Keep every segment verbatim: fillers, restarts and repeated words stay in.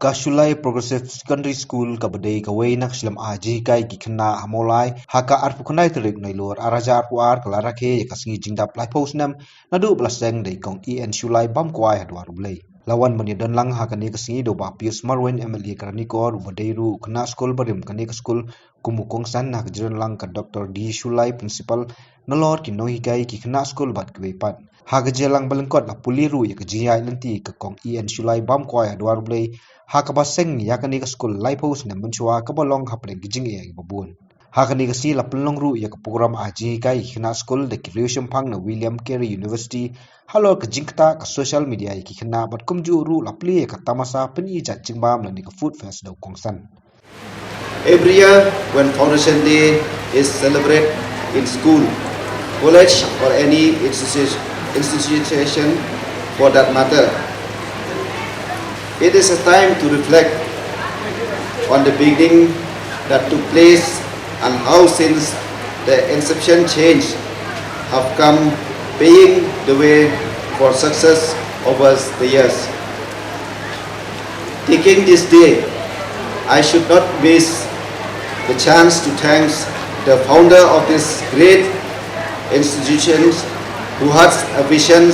Ka Shulai Progressive Secondary School kaba dei kawei na ka shlem ai jinghikai ki khynnah ha Mawlai ha ka arphew khyndai tarik Nailur arhajar arphew ar ka la rakhe ïa ka sngi jingdap laiphew snem naduh ba la seng da i Kong E N Shulai bam kwai ha dwar U Blei. La wan ban ïadon lang ha kane ka sngi da u Bah Pius Marwein M L A ka Ranikor uba dei ruh u khynnah skul barim kane ka skul kum u kongsan ha ka jingdon lang ka Doctor D Shulai Principal nalor ki nonghikai ki khynnah skul bad kiwei pat. Ha ka jingïalang ba lyngkot la pule ruh ïa ka jingïaid lynti ka Kong E N Shulai bam kwai ha dwar U Blei ha kaba seng ïa kane ka skul laiphew snem mynshuwa kaba long hapdeng ki jingeh kiba bun. Ha kane ka sngi la pynlong ruh ïa ka program ai jinghikai ki khynnah skul da ki riewshemphang na William Carey University halor ka jingktah ka social media ïa ki khynnah bad kumjuh ruh la plie ïa ka tamasa pynïaid jingbam lane ka food fest da u kongsan. Every year, when Foundation Day is celebrated in school, college, or any institu- institution for that matter, it is a time to reflect on the beginning that took place and how since the inception change have come paving the way for success over the years. Taking this day, I should not miss the chance to thank the founder of this great institution who has a vision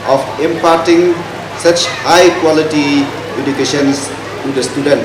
of imparting such high quality educations to the student.